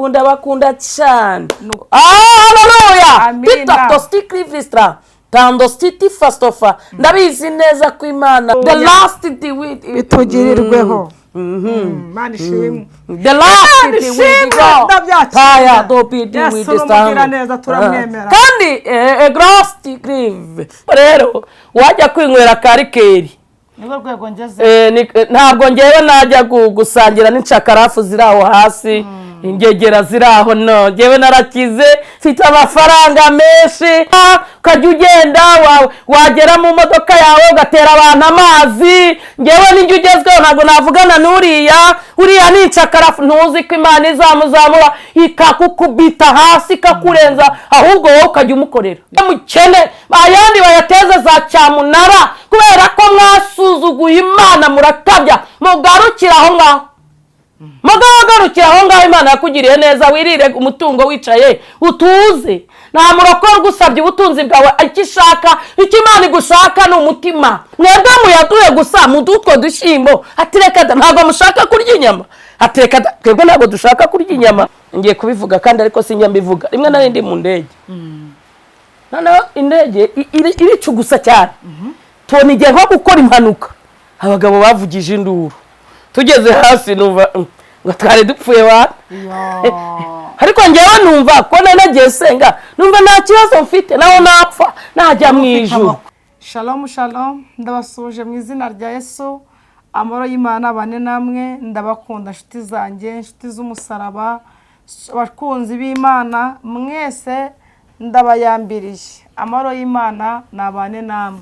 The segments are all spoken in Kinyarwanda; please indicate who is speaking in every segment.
Speaker 1: Ndabakunda cyane. Haleluya!
Speaker 2: Amina.
Speaker 1: Pita tostikrivistra tandositi fastofa. Ndabizi neza ko Imana the last
Speaker 2: Bitugirirweho. Imana ishimwe.
Speaker 1: The last
Speaker 2: Imana ishimwe, ndabyakira.
Speaker 1: Taya dopidi.
Speaker 2: Yesu ni umugiraneza, turamwemera.
Speaker 1: Kandi egrosti grive rero wajya kwinywera karikeri.
Speaker 2: Nirwo rwego ngeze.
Speaker 1: Ntabwo ngewe najya gusangira n'incakarafu ziri aho hasi, ingegera ziri aho. No ngewe narakize, mfite amafaranga menshi. Ukajya ugenda wagera mu modoka yawe ugatera abantu amazi. Ngewe n'ijya ugezweho, ntabwo navugana n'uriya. Uriya ni incakarafu. Ntuzi ko Imana izamuzamura ikakukubita hasi, ikakurenza, ahubwo wowe ukajya umukorera mukene, ayandi bayateze za cyamunara kubera ko mwasuzuguye Imana, murakabya. Mugarukire aho ngaho, mugarukire aho ngaho. Imana yakugiriye neza, wirire umutungo wicaye utuze. Nta murokore ugusabye ubutunzi bwawe. Icyo ishaka, icyo Imana igushaka ni umutima. Mwebwe muyaduhe gusa, muduhe utwo dushyimbo. Ati reka da, ntabwo mushaka kurya inyama. Ati reka da, twebwe ntabwo dushaka kurya inyama. Ngiye kubivuga kandi, ariko sinjya mbivuga. Rimwe na ndi mu ndege, noneho indege iricugusa cyane, tubona igihe nko gukora impanuka. Abagabo bavugije induru. Tugeze hasi numva ngo twari dupfuye wa. Ariko ngewe numva ko nari nagiye senga, numva nta kibazo mfite, naho napfa najya mu ijuru.
Speaker 2: Shalom, shalom! Ndabasuhuje mu izina rya Yesu. Amahoro y'Imana bane namwe. Ndabakunda, inshuti zanjye, inshuti z'umusaraba, abakunzi b'Imana mwese, ndabayambiriye. Amahoro y'Imana nabane namwe.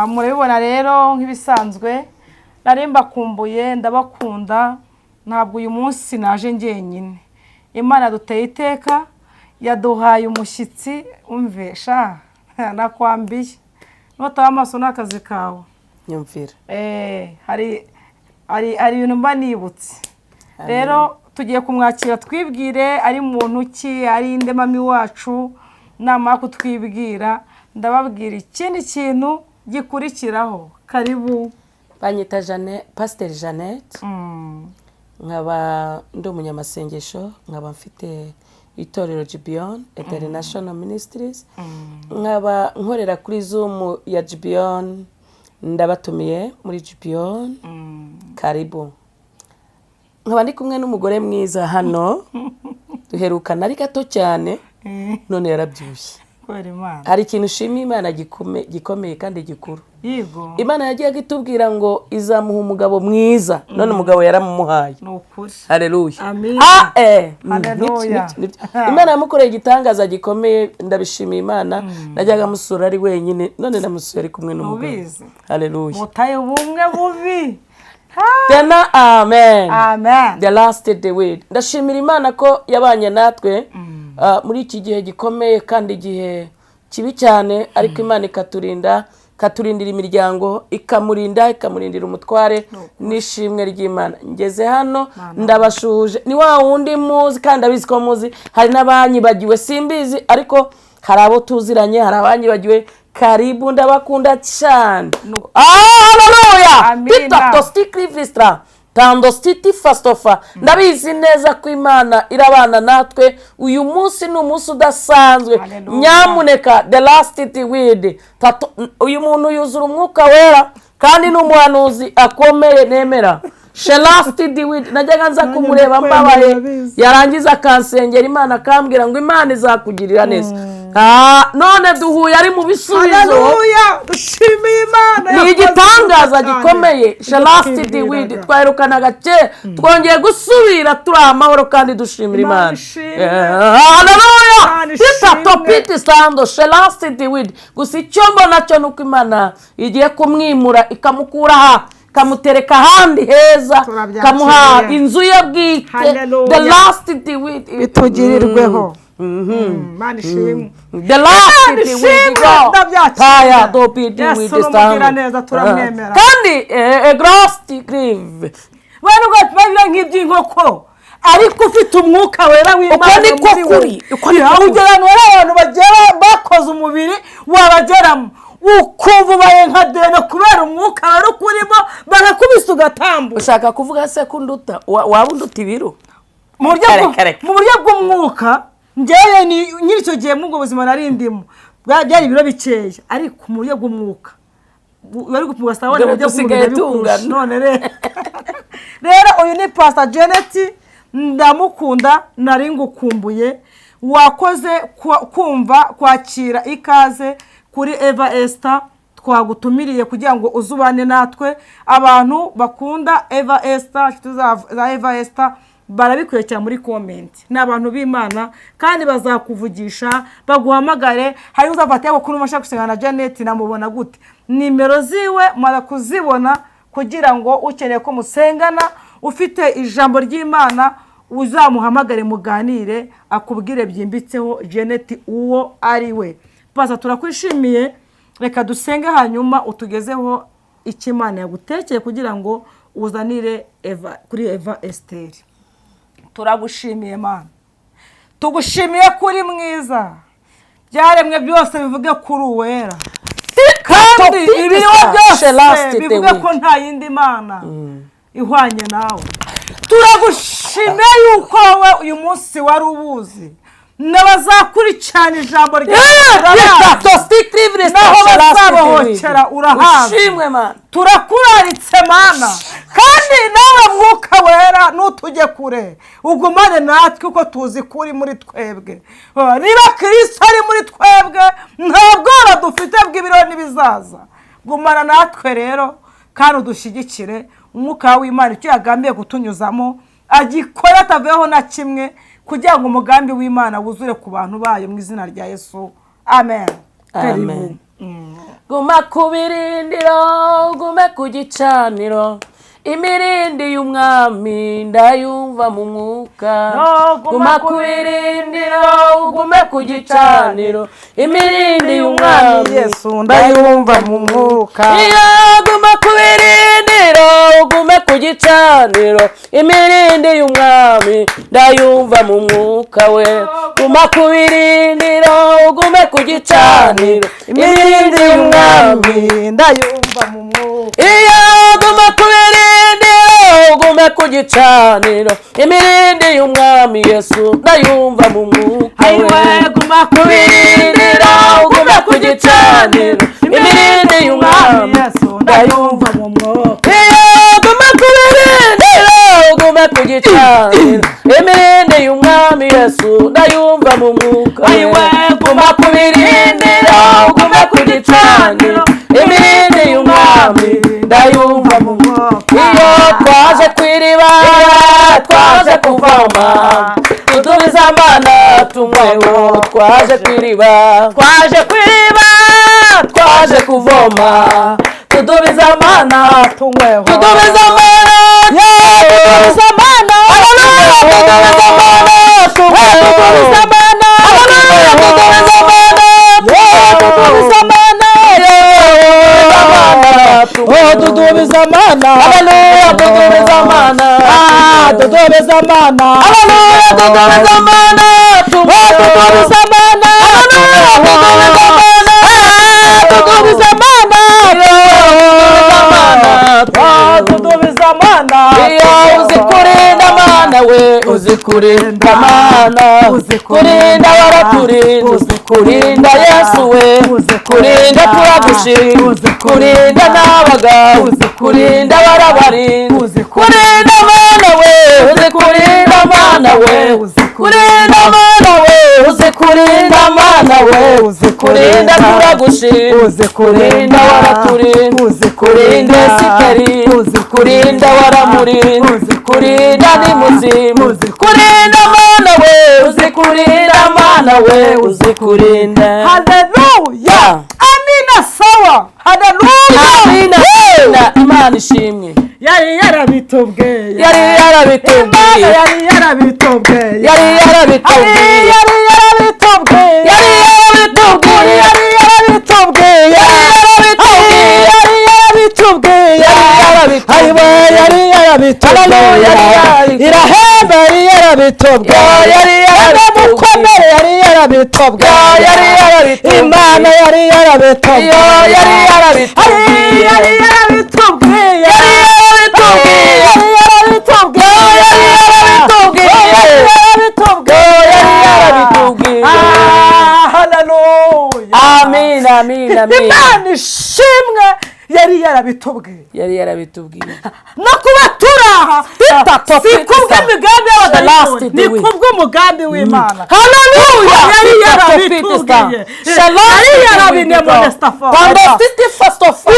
Speaker 2: Murabibona rero, nk'ibisanzwe nari mbakumbuye, ndabakunda. Ntabwo uyu munsi naje njyenyine. Imana duteye iteka, yaduhaye umushyitsi. Umve sha, nakwambiye, nutaba amaso ni akazi kawe.
Speaker 1: Nyumvira.
Speaker 2: Hari ibintu mba nibutse. Rero tugiye kumwakira, twibwire ari muntu ki, ari indemami wacu. Namara kutwibwira, ndababwira ikindi kintu gikurikiraho. Karibu.
Speaker 1: Banyita Jane, Pasiteri Jeannette, nkaba ndi umunyamasengesho, nkaba mfite itorero Gibeon International Ministries, nkaba nkorera kuri Zoom ya Gibeon. Ndabatumiye muri Gibeon, karibu. Nkaba ndi kumwe n'umugore mwiza hano. Duherukana ari gato cyane, none yarabyibushye.
Speaker 2: Kubera Imana.
Speaker 1: Hari ikintu ushima Imana gikomeye kandi gikuru.
Speaker 2: Yego.
Speaker 1: Imana yagiye itubwira ngo izamuha umugabo mwiza, none umugabo yaramumuhaye.
Speaker 2: Ni ukuri.
Speaker 1: Haleluya!
Speaker 2: Amina. Haleluya.
Speaker 1: Nibyo. Imana yamukoreye igitangaza gikomeye, ndabishimiye Imana. Najyaga musura ari wenyine, none namusuye ari kumwe n'umugabo.
Speaker 2: Ubizi.
Speaker 1: Haleluya!
Speaker 2: Mutaye ubumwe bubi.
Speaker 1: Tena amen.
Speaker 2: Amen.
Speaker 1: The last the word. Ndashimira Imana ko yabanye natwe muri iki gihe gikomeye kandi igihe kibi cyane, ariko Imana ikaturinda, ikaturindira imiryango, ikamurinda, ikamurindira umutware. N'ishimwe ry'Imana ngeze hano, ndabashuhuje. Ni wa wundi muzi kandi ndabizi ko muzi. Hari n'abanyibagiwe, simbizi, ariko hari abo tuziranye, hari abanyibagiwe. Karibu, ndabakunda cyane. Haleluya!
Speaker 2: Amina.
Speaker 1: Pita tostikrivistra tandositi fastofa. Ndabizi neza ko Imana irabana natwe. Uyu munsi ni umunsi udasanzwe.
Speaker 2: Haleluya.
Speaker 1: Nyamuneka, the last word. Uyu muntu yuzura Umwuka Wera kandi ni umuhanuzi akomeye nemera. Shelasti diwidi, najyaga nza kumureba mbabaye, yarangiza akansengera Imana, akambwira ngo Imana izakugirira neza. None duhuye ari mu bisubizo.
Speaker 2: Haleluya, dushimiye Imana
Speaker 1: Ni
Speaker 2: yakoze
Speaker 1: igitangaza
Speaker 2: cyane.
Speaker 1: gikomeye. Shelasti diwidi, twaherukanaga kera, twongeye gusubira turi amahoro kandi dushimira
Speaker 2: Imana
Speaker 1: Imana.
Speaker 2: ishimwe.
Speaker 1: Haleluya!
Speaker 2: Imana
Speaker 1: Tita
Speaker 2: ishimwe.
Speaker 1: topiti sando shelasti diwidi. Gusa icyo mbona cyo ni uko Imana igiye kumwimura, ikamukura aha, ikamutereka ahandi heza,
Speaker 2: Turabyakiriye.
Speaker 1: ikamuha inzu ye bwite.
Speaker 2: Haleluya.
Speaker 1: The last diwidi.
Speaker 2: Bitugirirweho. Imana ishimwe.
Speaker 1: The last
Speaker 2: Imana ishimwe, ndabyakira.
Speaker 1: Taya dopi.
Speaker 2: Yesu ni umugiraneza, turamwemera.
Speaker 1: Kandi egrosti grive.
Speaker 2: Bene ubwo biba nk'iby'inkoko, ariko ufite Umwuka Wera w'Imana
Speaker 1: Uko niko
Speaker 2: muri we.
Speaker 1: kuri, uko niko kuri.
Speaker 2: Ugera ahantu hari abantu bagera bakoze umubiri, wabageramo ukumva ubaye nka deno kubera Umwuka Wera ukurimo, bagakubise ugatambuka.
Speaker 1: Ushaka kuvuga se ko unduta? Waba unduta ibiro?
Speaker 2: Mu buryo
Speaker 1: Kare, kare.
Speaker 2: Mu buryo bw'umwuka, njyewe ni nyiri icyo gihe muri ubwo buzima nari ndimo, byari ibiro bikeya, ariko mu buryo bw'umwuka bari gupima ugasanga wenda
Speaker 1: Dore
Speaker 2: mu buryo
Speaker 1: dusigaye
Speaker 2: bw'umubiri bikurusha.
Speaker 1: tungana.
Speaker 2: None rero uyu ni Pastor Janet, ndamukunda, nari ngukumbuye. Wakoze kumva kwakira ikaze kuri Eva Esther. Twagutumiriye kugira ngo uzubane natwe. Abantu bakunda Eva Esther, inshuti za Eva Esther, barabikwiye cyane muri comment. Ni abantu b'Imana kandi bazakuvugisha, baguhamagare. Hari uzafata yabo kuri umashaka gusenga na Janet, namubona gute? Nimero ziwe mara kuzibona kugira ngo ukeneye ko musengana, ufite ijambo ry'Imana, uzamuhamagare muganire, akubwire byimbitseho Janet uwo ari we. Pasa, turakwishimiye. Reka dusenge, hanyuma utugezeho icyo Imana yagutekeye kugira ngo uzanire Eva kuri Eva Esther. Turagushimiye Mana, tugushimiye ko uri mwiza. Byaremwe byose bivuge kuri uwera, kandi ibiriho byose bivuge ko nta yindi mana ihwanye nawe. Turagushimiye yuko wowe uyu munsi wari ubuzi n'abazakurikirana ijambo ryawe urabazi. Naho bazabohokera urahazi.
Speaker 1: Ushimwe Mana.
Speaker 2: Turakuraritse Mana, kandi nawe Mwuka Wera ntutujye kure, ugumane natwe uko tuzi ko uri muri twebwe. Niba Kirisito ari muri twebwe, nta bwoba dufite bw'ibiro n'ibizaza. Gumana natwe rero kandi udushyigikire. Umwuka w'Imana icyo yagambiye kutunyuzamo agikora ataveho na kimwe, kugira ngo umugambi w'Imana wuzure ku bantu bayo, mu izina rya Yesu, amen.
Speaker 1: Amen. Guma ku birindiro, gume ku gicaniro, imirindi y'umwami ndayumva mu mwuka.
Speaker 2: No,
Speaker 1: guma ku birindiro, ugume ku gicaniro, imirindi y'umwami
Speaker 2: Yesu ndayumva mu mwuka.
Speaker 1: Iyo guma ku birindiro, ugume ku gicaniro, imirindi y'umwami ndayumva mu mwuka we. Guma ku birindiro, ugume ku gicaniro, imirindi y'umwami
Speaker 2: ndayumva mu mwuka.
Speaker 1: Iyo guma ku birindiro, ugume ku gicaniro, imirindi y'umwami Yesu ndayumva mu mwuka we.
Speaker 2: Ayiwe, guma
Speaker 1: ku birindiro, ugume ku gicaniro, imirindi y'umwami
Speaker 2: Yesu ndayumva mu mwuka.
Speaker 1: Iyo guma ku birindiro, ugume ku gicaniro, imirindi y'umwami Yesu ndayumva mu mwuka we.
Speaker 2: Ayiwe,
Speaker 1: guma ku birindiro, ugume ku gicaniro, imirindi y'umwami ndayumva mu
Speaker 2: mwuka.
Speaker 1: Iyo twaje ku iriba, twaje kuvoma, tudubiza amana tunyweho. Twaje ku iriba,
Speaker 2: Twaje ku iriba,
Speaker 1: twaje kuvoma, tudubiza amana
Speaker 2: tunyweho.
Speaker 1: Tudubiza amana,
Speaker 2: Tudubiza amana,
Speaker 1: Haleluya, tudubiza amana tunyweho.
Speaker 2: Tudubiza amana,
Speaker 1: Haleluya, tudubiza amana,
Speaker 2: tudubiza amana,
Speaker 1: tudubiza amana.
Speaker 2: Oh, tudubiza amana.
Speaker 1: Haleluya, tudubiza amana.
Speaker 2: Ah, tudubiza amana.
Speaker 1: Haleluya, tudubiza amana
Speaker 2: Oh, tudubiza amana.
Speaker 1: Haleluya, tudubiza amana.
Speaker 2: Ah, tudubiza amana. Ah, tudubiza amana.
Speaker 1: Iyo uzi kurinda Mana we, uzi kurinda Mana,
Speaker 2: Uzi
Speaker 1: kurinda, waraturinda,
Speaker 2: uzi
Speaker 1: kurinda Yesu we,
Speaker 2: uzi
Speaker 1: kurinda, turagushima,
Speaker 2: uzi
Speaker 1: kurinda n'abagabo,
Speaker 2: uzi
Speaker 1: kurinda warabarinda,
Speaker 2: uzi
Speaker 1: kurinda Mana we, uzi kurinda Mana we,
Speaker 2: uzi
Speaker 1: kurinda Mana we, uzi kurinda Mana we,
Speaker 2: uzi
Speaker 1: kurinda, turagushima,
Speaker 2: uzi
Speaker 1: kurinda, waraturinda,
Speaker 2: uzi
Speaker 1: kurinda Esiteri,
Speaker 2: uzi
Speaker 1: kurinda, waramurinda,
Speaker 2: uzi
Speaker 1: kurinda ni muzima,
Speaker 2: uzi
Speaker 1: kurinda Mana we, uzi kurinda Mana we, uzi kurinda.
Speaker 2: Haleluya, amina, sawa, haleluya.
Speaker 1: Amina, amina, Imana ishimwe.
Speaker 2: Yari yarabitubwiye.
Speaker 1: Yari
Speaker 2: Imana
Speaker 1: yarabitubwiye.
Speaker 2: Yari yarabitubwiye.
Speaker 1: Yari yarabitubwiye.
Speaker 2: Yari yarabitubwiye.
Speaker 1: Yari yarabitubwiye.
Speaker 2: Yari yarabitubwiye.
Speaker 1: Yari yarabitubwiye.
Speaker 2: Yari yarabitubwiye.
Speaker 1: Yari yarabitubwiye.
Speaker 2: Ayiwe, yari yarabitubwiye.
Speaker 1: Haleluya, yari yarabitubwiye.
Speaker 2: Irahemba, yari yarabitubwiye.
Speaker 1: Yo, yari yarabitubwiye.
Speaker 2: Mukomere, yari yarabitubwiye.
Speaker 1: Yo, yari yarabitubwiye.
Speaker 2: Imana yari yarabitubwiye.
Speaker 1: Yo, yari yarabitubwiye.
Speaker 2: Yari yarabitubwiye.
Speaker 1: Yari yarabitubwiye.
Speaker 2: Yari yarabitubwiye.
Speaker 1: Yari yarabitubwiye. Amina, amina.
Speaker 2: Imana ishimwe, yari yarabitubwiye.
Speaker 1: Yari yarabitubwiye.
Speaker 2: No kuba turi aha si kubw'imigambi y'abadayimoni, ni kubw'umugambi w'Imana.
Speaker 1: Haleluya.
Speaker 2: Yari yarabitubwiye, yari yarabinemonestafa.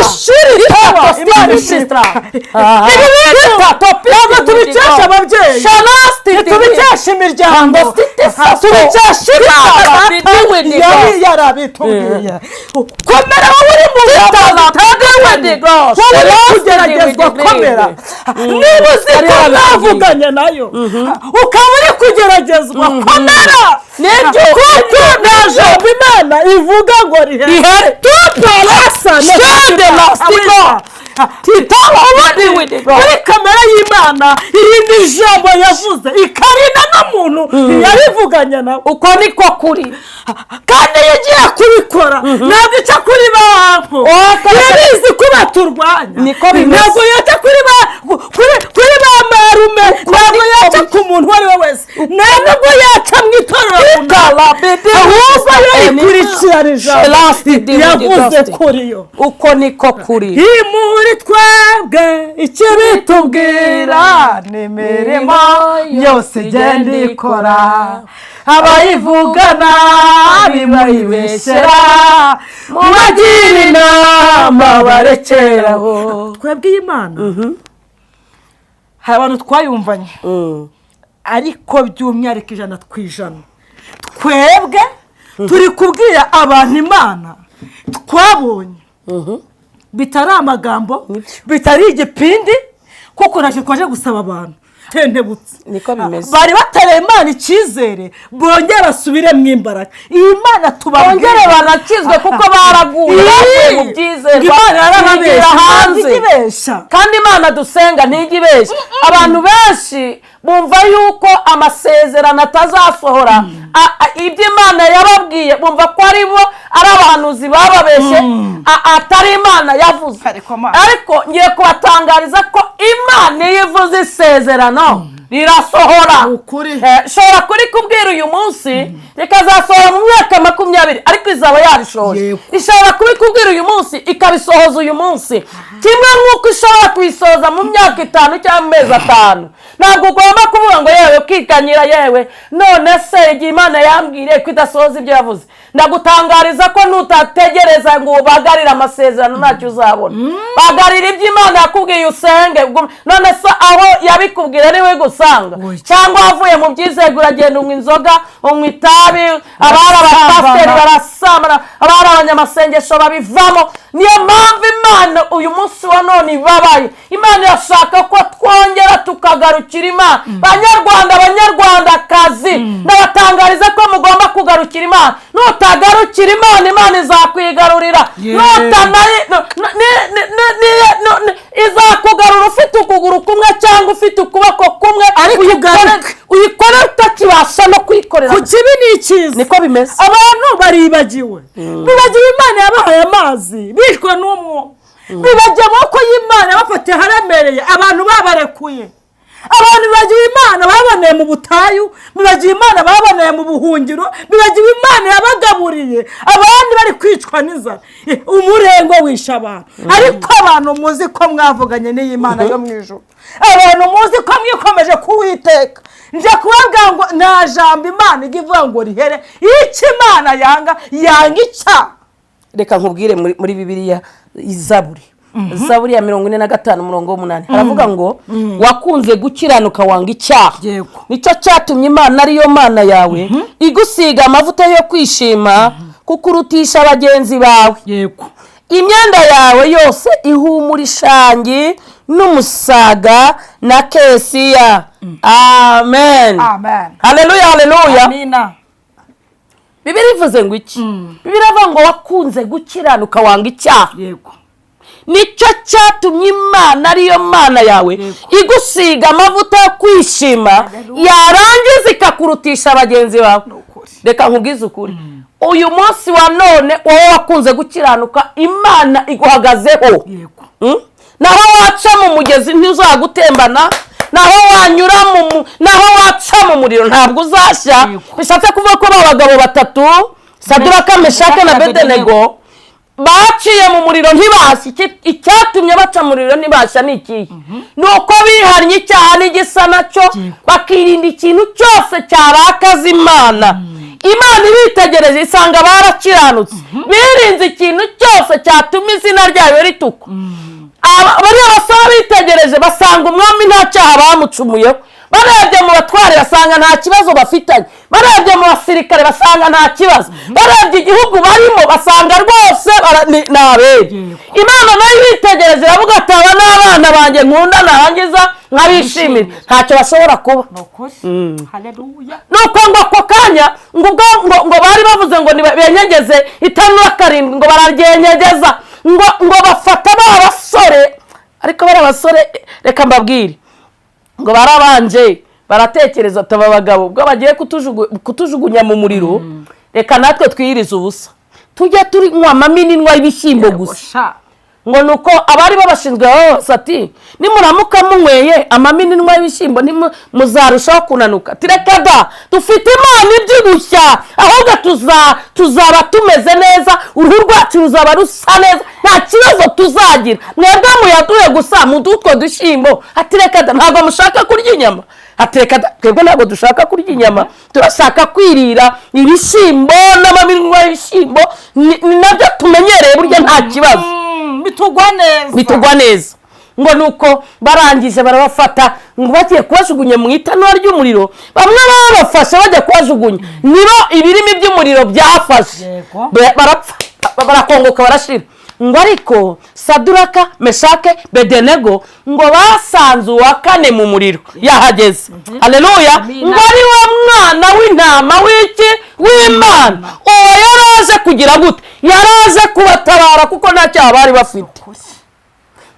Speaker 2: Ishuri ritoba, Imana ishimwe. Ibi bintu ntabwo tubikesha ababyeyi, ntitubikesha imiryango, tubikesha Imana yari yarabitubwiye. Komera wowe uri mu ngamba, wowe uri kugeragezwa, komera. Niba uzi ko mwavuganye nayo ukaba uri kugeragezwa, komera, kuko nta jambo Imana ivuga ngo rihere. Tuparasa ubundi muri kamere y'Imana, irindi jambo yavuze ikarinda n'umuntu yarivuganye nawe.
Speaker 1: Uko niko kuri.
Speaker 2: Kandi iyo igiye kubikora ntabwo ica kuri bantu, irabizi ko baturwanya.
Speaker 1: Niko bimeze.
Speaker 2: Ntabwo yaca kuri ba marume, ntabwo yaca ku muntu uwo ari we wese, nta nubwo yaca mu itorero runaka, ahubwo yo ikurikirana ijambo yavuze kuri yo.
Speaker 1: Uko niko kuri.
Speaker 2: Muri twebwe ikibitubwira ni imirimo yose igenda ikora, abayivugana bibayibeshyera, mubagira inama barekeraho. Twebwe iyi Mana hari abantu twayumvanye, ariko by'umwihariko 100% twebwe turi kubwira abantu Imana twabonye, bitari amagambo, bitari igipindi, kuko ntacyo twaje gusaba abantu tentebutse.
Speaker 1: Niko bimeze.
Speaker 2: Bari batereye Imana icyizere, bongere basubire mu imbaraga iyi Mana tubabwira.
Speaker 1: Bongere banakizwe kuko baraguye, bavuye mu byizerwa,
Speaker 2: Imana yarababeshya.
Speaker 1: bigira hanze.
Speaker 2: Ntibeshya.
Speaker 1: Kandi Imana dusenga ntijya ibeshya. Abantu benshi bumva yuko amasezerano atazasohora. Ibyo Imana yababwiye bumva ko ari bo, ari abahanuzi bababeshye, atari Imana yavuze.
Speaker 2: Ariko Mana.
Speaker 1: Ariko ngiye kubatangariza ko Imana iyo ivuze isezerano rirasohora.
Speaker 2: Ukuri.
Speaker 1: Nshobora kurikubwira uyu munsi rikazasohora mu myaka 20, ariko izaba yarishoje. Ishobora kubikubwira uyu munsi ikabisohoza uyu munsi, kimwe nk'uko ishobora kubisohoza mu myaka 5 cyangwa mu mezi 5. Ntabwo ugomba kuvuga ngo yewe, ukiganyira, yewe none se igihe Imana yambwiriye ko idasohoza ibyo yavuze. Ndagutangariza ko nutategereza ngo ubagarire amasezerano ntacyo uzabona. Bagarira ibyo Imana yakubwiye, usenge. None se aho yabikubwira niwe gusanga?
Speaker 2: Oya.
Speaker 1: Cyangwa wavuye mu byizerwa uragenda unywa inzoga, unywa itabi, abari abapasiteri barasambana, abari abanyamasengesho babivamo. Niyo mpamvu Imana uyu munsi wa none ibabaye. Imana irashaka ko twongera tukagarukira Imana. Banyarwanda, banyarwandakazi, ndabatangariza ko mugomba kugarukira Imana. Nutagarukira Imana, Imana izakwigarurira. Nutanayi izakugarura ufite ukuguru kumwe cyangwa ufite ukuboko kumwe.
Speaker 2: Ariko ugaruke.
Speaker 1: Uyikore utakibasha no kwikorera.
Speaker 2: Ku kibi ni icyiza.
Speaker 1: Niko bimeze.
Speaker 2: Abantu baribagiwe, bibagiwe Imana yabahaye amazi bishwe n'umwo, bibagiwe amaboko y'Imana yabafatiye aharemereye abantu babarekuye. Abantu bibagiwe Imana baboneye mu butayu, bibagiwe Imana baboneye mu buhungiro, bibagiwe Imana yabagaburiye abandi bari kwicwa n'inzara. Umurengo wishe abantu. Ariko abantu muzi ko mwavuganye n'iyi Mana yo mu ijuru, abantu muzi ko mwikomeje kuwiteka, njya kubabwira ngo nta jambo Imana ijya ivuga ngo rihere. Icyo Imana yanga, yanga icyaha.
Speaker 1: Reka nkubwire, muri Bibiliya, Zaburi ya 45 umurongo w'8 haravuga ngo: "Wakunze gukiranuka wanga icyaha." Nicyo cyatumye Imana ariyo Mana yawe igusiga amavuta yo kwishima kukurutisha bagenzi bawe. Imyenda yawe yose ihumura ishangi n'umusaga na kesiya. Amen.
Speaker 2: Amen.
Speaker 1: Haleluya, haleluya.
Speaker 2: Amina.
Speaker 1: Bibiliya ivuze ngo iki? Bibiliya ivuga ngo wakunze gukiranuka wanga icyaha. Nicyo cyatumye Imana ariyo Mana yawe igusiga amavuta yo kwishima, yarangiza ikakurutisha bagenzi bawe.
Speaker 2: Ni ukuri.
Speaker 1: Reka nkubwize ukuri, uyu munsi wa none wowe wakunze gukiranuka, Imana iguhagazeho. Naho waca mu mugezi ntuzagutembana, naho wanyura naho waca mu muriro ntabwo uzashya. Bishatse kuvuga ko ba bagabo batatu, Saduraka, Meshake na Bedenego. Baciye mu muriro ntibashya. Icyatumye baca mu muriro ntibashya ni ikihe? Ni uko bihannye icyaha n'igisa nacyo, bakirinda ikintu cyose cyarakaza Imana. Imana ibitegereje isanga barakiranutse, birinze ikintu cyose cyatuma izina ryayo ritukwa. Bariya basore bitegereje basanga umwami nta cyaha bamucumuyeho. Barebye mu batware basanga nta kibazo bafitanye. Barebye mu basirikare basanga nta kibazo. Barebye igihugu barimo basanga rwose ni abere. Imana nayo ibitegereje iravuga ati: "Aba ni abana banjye nkunda, narangiza nkabishimira, ntacyo bashobora kuba."
Speaker 2: Ni ukuri, haleluya.
Speaker 1: Nuko ngo ako kanya ngo ubwo ngo bari bavuze ngo benyegeze itanura karindwi, ngo bararyenyegeza, ngo bafata ba basore. Ariko bariya basore, reka mbabwire, ngo barabanje baratekereza ati: "Aba bagabo ubwo bagiye kutujugunya mu muriro, reka natwe twiyirize ubusa, tujye tunywa amamininwa y'ibishyimbo gusa."
Speaker 2: Sha.
Speaker 1: Ngo ni uko abari babashinzwe bose ati: "Nimuramuka munyweye amamininwa y'ibishyimbo muzarushaho kunanuka." Ati: "Reka da, dufite Imana ibyibushya, ahubwo tuzaba tumeze neza, uruhu rwacu ruzaba rusa neza, nta kibazo tuzagira. Mwebwe muyaduhe gusa, muduhe utwo dushyimbo." Ati: "Reka da, ntabwo mushaka kurya inyama?" Ati: "Reka da, twebwe ntabwo dushaka kurya inyama, turashaka kwirira ibishyimbo n'amamininwa y'ibishyimbo, ni nabyo tumenyereye burya, nta kibazo."
Speaker 2: Bitugwa neza.
Speaker 1: Bitugwa neza. Ngo nuko barangije barabafata, ngo bagiye kubajugunya mu itanura ry'umuriro. Bamwe babafashe bajya kubajugunya, nibo ibirimi by'umuriro byafashe. Barapfa, barakongoka, barashira. Ngo ariko Saduraka, Meshake, Bedenego, ngo basanze uwa kane mu muriro yahageze. Haleluya!
Speaker 2: Amina.
Speaker 1: Ngo ari we mwana w'intama w'iki? W'Imana. Uwo yaraje kugira gute? Yaraje kubatabara, kuko nta cyaha bari bafite.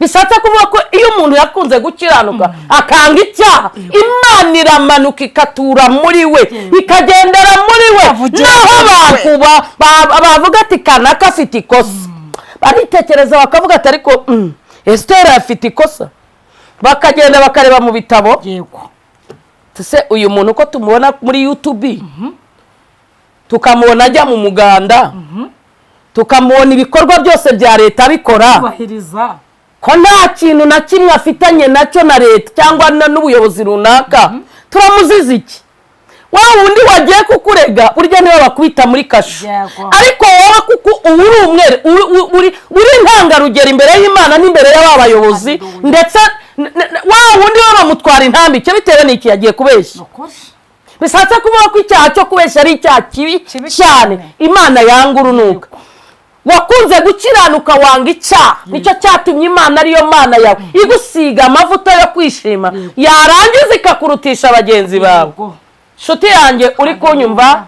Speaker 1: Bishatse kuvuga ko iyo umuntu yakunze gukiranuka, akanga icyaha, Imana iramanuka ikatura muri we, ikagendera muri we.
Speaker 2: Avugira
Speaker 1: Naho
Speaker 2: muri we.
Speaker 1: abantu bavuga ati: "Kanaka afite ikosa," baritekereza bakavuga ati: "Ariko Esiteri afite ikosa?" Bakagenda bakareba mu bitabo. Ese uyu muntu uko tumubona muri YouTube, tukamubona ajya mu muganda, tukamubona ibikorwa byose bya leta abikora,
Speaker 2: Kubahiriza.
Speaker 1: ko nta kintu na kimwe afitanye nacyo na leta cyangwa n'ubuyobozi runaka, turamuziza iki? Wa wundi wagiye kukurega, burya niwe bakubita muri kasho. Ariko wowe, kuko uba uri umwere, uri intangarugero imbere y'Imana n'imbere y'aba bayobozi, ndetse wa wundi we bamutwara intambike bitewe n'iki? Yagiye kubeshya.
Speaker 2: Ni ukuri.
Speaker 1: Bishatse kuvuga ko icyaha cyo kubeshya ari icyaha kibi
Speaker 2: Kibi
Speaker 1: cyane,
Speaker 2: cyane.
Speaker 1: Imana yanga urunuka. Wakunze gukiranuka, wanga icyaha, nicyo cyatumye Imana ariyo Mana yawe igusiga amavuta yo kwishima, yarangiza ikakurutisha bagenzi bawe. Nshuti yanjye uri kunyumva,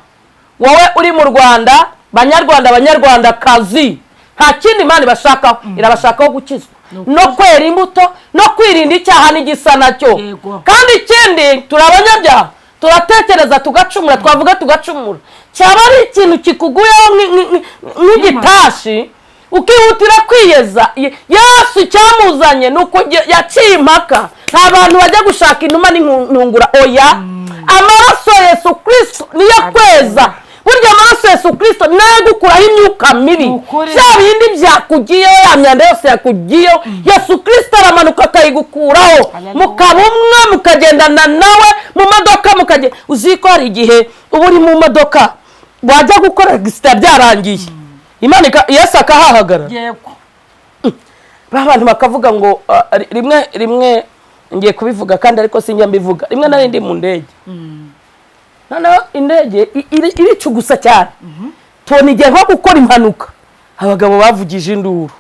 Speaker 1: wowe uri mu Rwanda, Banyarwanda, Banyarwandakazi, nta kindi Imana ibashakaho, irabashakaho gukizwa no kwera imbuto no kwirinda icyaha n'igisa nacyo. Kandi ikindi, turi abanyabyaha, turatekereza tugacumura, twavuga tugacumura. Cyaba ari ikintu kikuguyeho nk'igitashi, ukihutira kwiyeza. Yesu icyamuzanye ni uko yaciye impaka. Nta bantu bajya gushaka inuma n'intungura, oya. Amaraso ya Yesu Kirisito niyo kweza. Burya amaraso ya Yesu Kirisito ni nayo agukuraho imyuka mibi.
Speaker 2: Ni ukuri.
Speaker 1: Bya bindi byakugiyeho, ya myanda yose yakugiyeho, Yesu Kirisito aramanuka akayigukuraho.
Speaker 2: Haleluya.
Speaker 1: Mukaba umwe, mukagendana nawe mu modoka, mukagenda. Uzi ko hari igihe uba uri mu modoka, wajya gukora gisita byarangiye, Imana Yesu akahahagarara. Ba bantu bakavuga ngo rimwe rimwe ngiye kubivuga kandi, ariko sinjya mbivuga. Rimwe nari ndi mu ndege, noneho indege iricugusa cyane, tubona igihe nko gukora impanuka. Abagabo bavugije induru,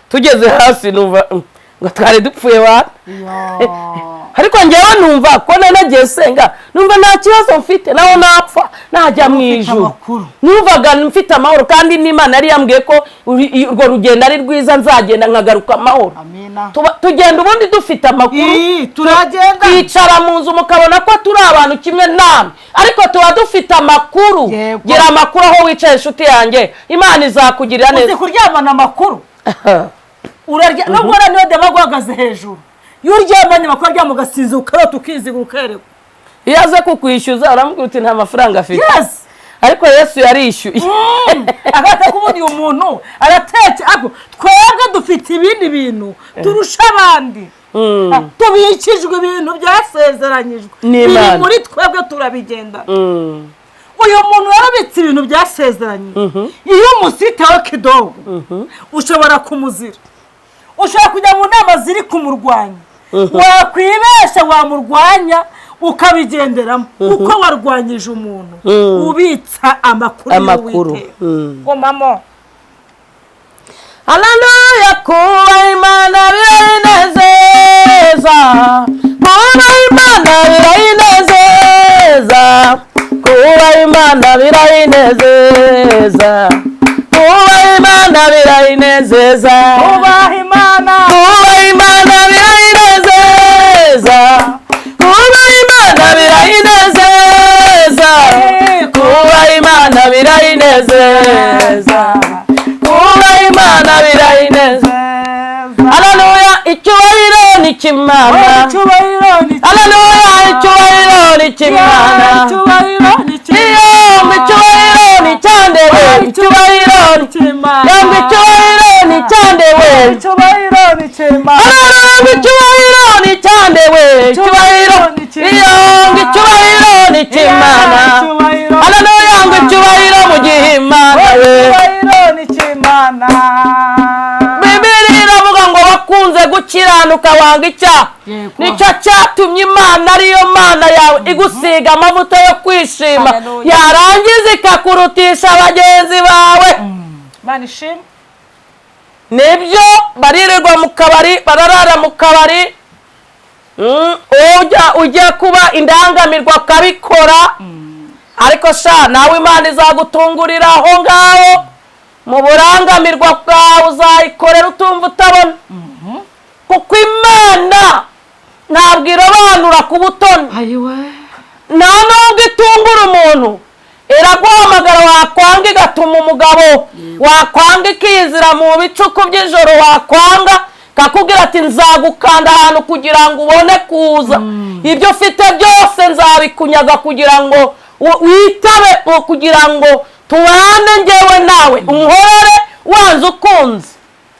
Speaker 1: tugeze hasi numva ngo twari dupfuye wa. Ariko njyewe numva ko nari nagiye senga, numva nta kibazo mfite, naho napfa najya mu
Speaker 2: Ufite
Speaker 1: ijuru.
Speaker 2: amakuru.
Speaker 1: Numvaga mfite amahoro, kandi n'Imana yari yambwiye ko urwo rugendo ari rwiza, nzagenda nkagaruka amahoro.
Speaker 2: Amina.
Speaker 1: Tugenda ubundi dufite amakuru.
Speaker 2: Ii, turagenda.
Speaker 1: Twicara mu nzu mukabona ko turi abantu kimwe namwe, ariko tuba dufite amakuru. Gira amakuru aho wicaye, inshuti yanjye, Imana izakugirira
Speaker 2: Uzi
Speaker 1: neza.
Speaker 2: kuryamana amakuru, urarya nubwo uriya niyo dema guhagaze hejuru. Iyo uryamanye amakuru, aryama ugasinzira, ukarota, ukiziga, ukerekwa.
Speaker 1: Iyo aze kukwishyuza uramubwira uti: "Nta mafaranga afite."
Speaker 2: Yes.
Speaker 1: Ariko Yesu yarishyuye.
Speaker 2: Agahita kubona uyu muntu aratetse, ariko twebwe dufite ibindi bintu turusha abandi. Tubikijwe ibintu byasezeranyijwe
Speaker 1: N'Imana.
Speaker 2: biri muri twebwe, turabigenda. Uyu muntu yarabitse ibintu byasezeranyijwe. Iyo umusitaho kidogo, ushobora kumuzira, ushobora kujya mu nama ziri kumurwanya, wakwibesha wamurwanya ukabigenderamo, kuko warwanyije umuntu ubitsa amakuru
Speaker 1: Amakuru.
Speaker 2: y'Uwiteka. Gumamo.
Speaker 1: Haleluya! Kuba Imana birayinezeza, kuba Imana birayinezeza, kuba Imana birayinezeza, kuba Imana birayinezeza.
Speaker 2: Kubaha Imana.
Speaker 1: Kuba Imana birayinezeza, kuba Imana birayinezeza, kuba Imana birayinezeza, kuba Imana birayinezeza. Haleluya! Icyubahiro ni cy'Imana.
Speaker 2: Icyubahiro ni
Speaker 1: Haleluya! Icyubahiro ni cy'Imana.
Speaker 2: Icyubahiro ni
Speaker 1: Iyo icyubahiro ni cyandewe, icyubahiro ni
Speaker 2: cy'Imana.
Speaker 1: Yanga, icyubahiro ni cyandewe.
Speaker 2: Icyubahiro ni cy'Imana.
Speaker 1: Haleluya! Icyubahiro ni cyandewe, icyubahiro. Iyo ngo icyubahiro ni cy'Imana. Haleluya! Ngo icyubahiro mu gihe Imana we.
Speaker 2: Icyubahiro ni cy'Imana.
Speaker 1: Bibiri iravuga ngo bakunze gukiranuka, wanga icyaha. Nicyo cyatumye Imana, ariyo Mana yawe, igusiga amavuta yo kwishima.
Speaker 2: Haleluya.
Speaker 1: Yarangiza ikakurutisha bagenzi bawe.
Speaker 2: Imana ishimwe.
Speaker 1: Nibyo, baririrwa mu kabari, bararara mu kabari. Ujya kuba indangamirwa akabikora, ariko sha, nawe Imana izagutungurira aho ngaho mu burangamirwa bwawe, uzayikorera utumva utabona, kuko Imana ntabwo irobanura ku butoni.
Speaker 2: Ayiwe!
Speaker 1: Nta nubwo itungura umuntu, iraguhamagara, wakwanga igatuma umugabo, wakwanga ikizira mu bicuku by'ijoro, wakwanga kakubwira ati: "Nzagukanda ahantu kugira ngo ubone kuza. Ibyo ufite byose nzabikunyaga kugira ngo witabe, kugira ngo tubane ngewe nawe, unkorere wanze ukunze."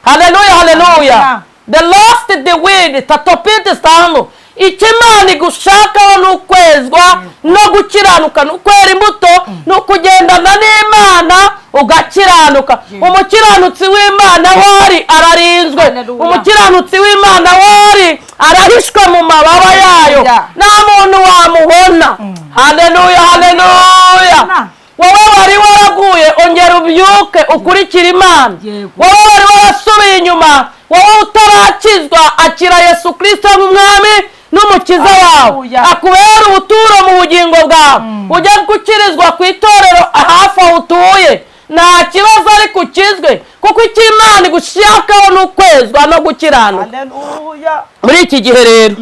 Speaker 1: Haleluya, haleluya! The last, the wind tatopite sando. Icyo Imana igushakaho ni ukwezwa no gukiranuka, ni ukwera imbuto, ni ukugendana n'Imana ugakiranuka. Umukiranutsi w'Imana aho ari ararinzwe.
Speaker 2: Hallelujah.
Speaker 1: Umukiranutsi w'Imana aho ari arahishwe mu mababa yayo.
Speaker 2: Hallelujah.
Speaker 1: Nta muntu wamubona. Haleluya, haleluya! Wowe wari waraguye, ongera ubyuke ukurikire Imana. Wowe wari warasubiye inyuma, wowe utarakizwa, akira Yesu Kirisito nk'Umwami n'Umukiza wawe.
Speaker 2: Hallelujah.
Speaker 1: Akubera ubuturo mu bugingo bwawe. Ujya gukirizwa ku itorero hafi aho utuye, nta kibazo, ariko ukizwe, kuko icyo Imana igushakaho ni ukwezwa no gukiranuka.
Speaker 2: Haleluya.
Speaker 1: Muri iki gihe rero,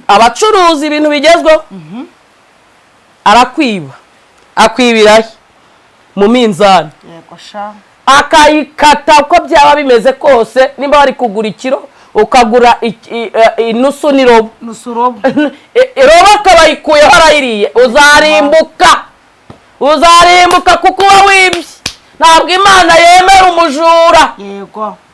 Speaker 1: abacuruza ibintu bigezweho arakwiba, akwibirahe mu minzani.
Speaker 2: Yego sha.
Speaker 1: Akayikata uko byaba bimeze kose. Nimba bari kugura ikiro, ukagura inusu n'irobo.
Speaker 2: Nusurobo.
Speaker 1: Irobo akaba ayikuyeho arayiriye. Uzarimbuka, uzarimbuka, kuko uba wibye. Ntabwo Imana yemera umujura.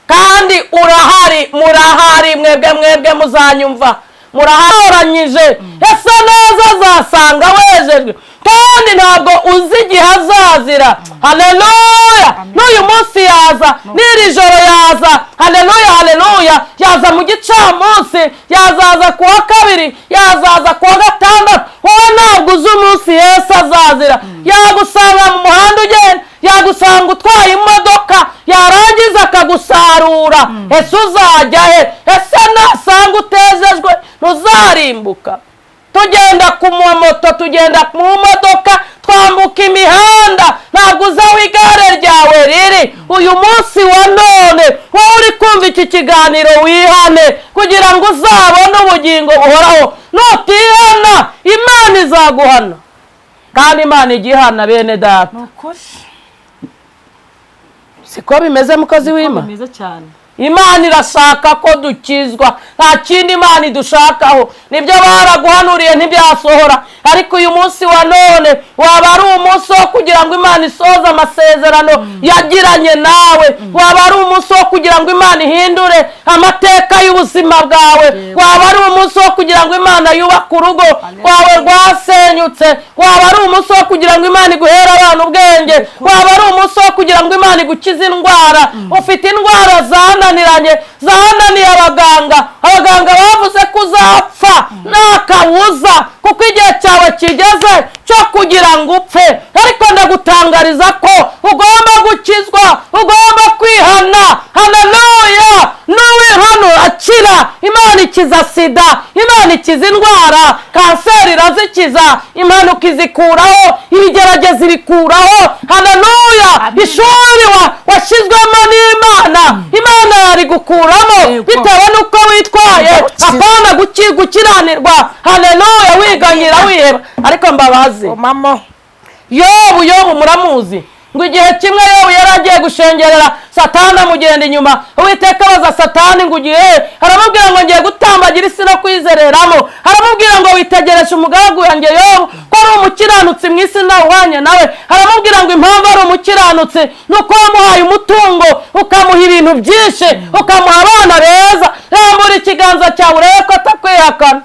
Speaker 1: Kandi urahari, murahari mwebwe, mwebwe muzanyumva, muraharanyije. Ese neza azasanga wejejwe? Kandi ntabwo uzi igihe azazira. Haleluya! N'uyu munsi yaza, n'iri joro yaza. Haleluya, haleluya! Yaza mu gicamunsi, yazaza ku wa kabiri, yazaza ku wa gatandatu. Wowe ntabwo uzi umunsi Yesu azazira. Yagusanga mu muhanda ugenda, yagusanga utwaye imodoka, yarangiza akagusarura. Ese uzajya he? Ese nasanga utejejwe, ntuzarimbuka? Tugenda ku moto, tugenda mu modoka, twambuka imihanda, ntabwo uzi aho igare ryawe riri. Uyu munsi wa none, wowe uri kumva iki kiganiro, wihane kugira ngo uzabone ubugingo buhoraho. Nutihana, Imana izaguhana, kandi Imana ijya ihana, bene data.
Speaker 2: Ni ukuri.
Speaker 1: Siko bimeze, mukozi w'Imana?
Speaker 2: Bimeze cyane.
Speaker 1: Imana irashaka ko dukizwa, nta kindi Imana idushakaho. Nibyo, baraguhanuriye ntibyasohora, ariko uyu munsi wa none waba ari umunsi wo kugira ngo Imana isohoze amasezerano yagiranye nawe, waba ari umunsi wo kugira ngo Imana ihindure amateka y'ubuzima bwawe, waba ari umunsi wo kugira ngo Imana yubake urugo rwawe rwasenyutse, waba ari umunsi wo kugira ngo Imana iguhere abana ubwenge, waba ari umunsi wo kugira ngo Imana igukize indwara ufite, indwara zananiranye, zananiye abaganga. Abaganga bavuze ko uzapfa nta kabuza, kuko igihe cyawe kigeze cyo kugira ngo upfe. Ariko ndagutangariza ko ugomba gukizwa, ugomba kwihana. Haleluya! N'uwihana urakira. Imana ikiza sida, Imana ikiza indwara, kanseri irazikiza, impanuka izikuraho, ibigeragezo ibikuraho. Haleluya! Ishuri washyizwemo n'Imana, Imana yarigukuramo bitewe n'uko witwaye, apana gukiranirwa. Haleluya! Wiganyira, wiheba. Ariko mbabazi,
Speaker 2: Mama.
Speaker 1: Yobu, Yobu muramuzi. Ngo igihe kimwe Yobu yari agiye gushengerera, Satani amugenda inyuma. Uwiteka abaza Satani ngo: "Ugiye?" Aramubwira ngo: "Ngiye gutambagira isi no kwizereramo." Aramubwira ngo: "Witegereje umugaragu wanjye Yobu, ko ari umukiranutsi mu isi, nawe uhwanye nawe?" Aramubwira ngo: "Impamvu ari umukiranutsi ni uko wamuhaye umutungo, ukamuha ibintu byinshi, ukamuha abana beza. Rambura ikiganza cyawe urebe ko atakwihakana."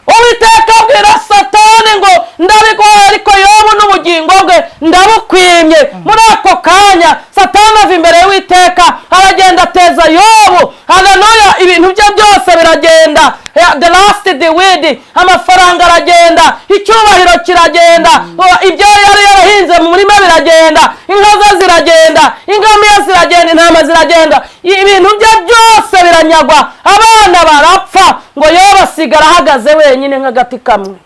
Speaker 1: Uwiteka abwira Satani ngo: "Ndabiguhaye, ariko Yobu n'ubugingo bwe ndabukwimye." Muri ako kanya Satani ava imbere y'Uwiteka, aragenda, ateza Yobu, haleluya, ibintu bye byose biragenda. The last, the weed, amafaranga aragenda, icyubahiro kiragenda, ibyo yari yarahinze mu murima biragenda, inka ze ziragenda, ingamiya ziragenda, intama ziragenda, ibintu bye byose biranyagwa, abana barapfa. Ngo Yobu asigara ahagaze wenyine nk'agati kamwe.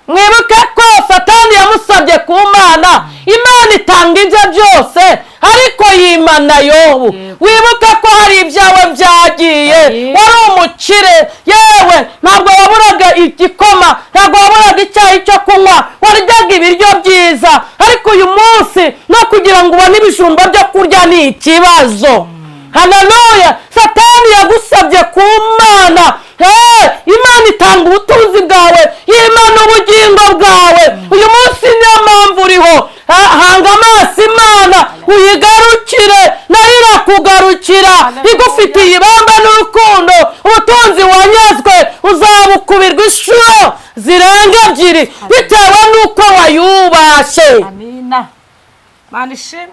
Speaker 1: Mwibuke ko Satani yamusabye ku Mana, Imana itanga ibyo byose, ariko yimana Yobu. Wibuke ko hari ibyawe byagiye. Wari umukire, yewe ntabwo waburaga igikoma, ntabwo waburaga icyayi cyo kunywa, waryaga ibiryo byiza, ariko uyu munsi no kugira ngo ubone ibijumba byo kurya ni ikibazo. Haleluya! Satani yagusabye ku Mana. Hey, Imana itanga ubutunzi bwawe, yimana ubugingo bwawe. Uyu munsi niyo mpamvu uriho. Hanga amaso Imana, uyigarukire, nayo irakugarukira, igufitiye ibamba n'urukundo. Ubutunzi wanyazwe uzabukubirwa inshuro zirenga ebyiri, bitewe n'uko wayubashe.
Speaker 2: Amina, Mana ishimwe.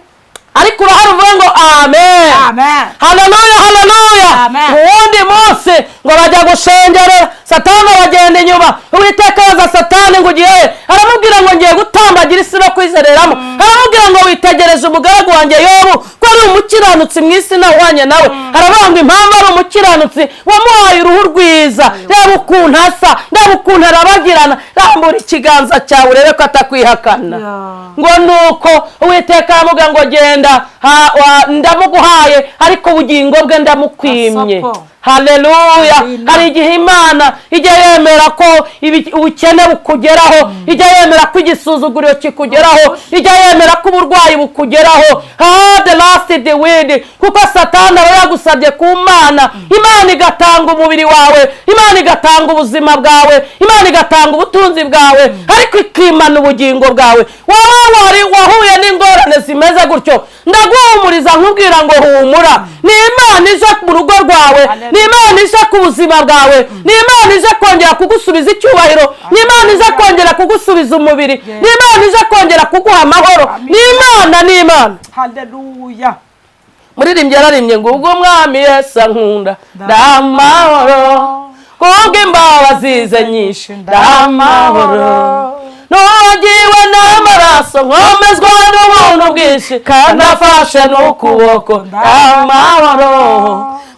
Speaker 1: Ariko urahari uvuge ngo amen.
Speaker 2: Amen.
Speaker 1: Haleluya, haleluya!
Speaker 2: Amen.
Speaker 1: Uwundi munsi ngo bajya gushengerera, Satani abagenda inyuma. Uwiteka abaza Satani ngo: "Ugiye?" Aramubwira ngo: "Ngiye gutambagira isi no kwizereramo." Aramubwira ngo: "Witegereje umugaragu wanjye Yobu, ko ari umukiranutsi mu isi, nawe uhwanye nawe?" Aravuga ngo: "Impamvu ari umukiranutsi, wamuhaye uruhu rwiza, reba ukuntu asa, reba ukuntu arabagirana, rambura ikiganza cyawe urebe ko atakwihakana." Ngo nuko Uwiteka aramubwira ngo: "Genda, ndamuguhaye, ariko ubugingo bwe ndamukwimye."
Speaker 2: Asopo.
Speaker 1: Haleluya!
Speaker 2: Amina.
Speaker 1: Hari igihe Imana ijya yemera ko ubukene bukugeraho, ijya yemera ko igisuzuguriro kikugeraho, ijya yemera ko uburwayi bukugeraho, the last, the wind, kuko Satani aba yagusabye ku Mana, Imana igatanga umubiri wawe, Imana igatanga ubuzima bwawe, Imana igatanga ubutunzi bwawe, ariko ikimana ubugingo bwawe. Wowe wari wahuye n'ingorane zimeze gutyo, ndaguhumuriza nkubwira ngo: "Humura." Ni Imana ije mu rugo rwawe, ni Imana ije ku buzima bwawe, ni Imana ije kongera kugusubiza icyubahiro, ni Imana ije kongera kugusubiza umubiri, ni Imana ije kongera kuguha amahoro. Ni Imana, ni Imana.
Speaker 2: Haleluya.
Speaker 1: Muririmbyi yararimbye ngo: "Ubwo Umwami Yesu ankunda ndamahoro, kubwo imbabazi ze nyinshi ndamahoro, nuwagiwe n'amaraso, nkomezwa n'ubuntu bwinshi, kandi afashe n'ukuboko, ndamahoro,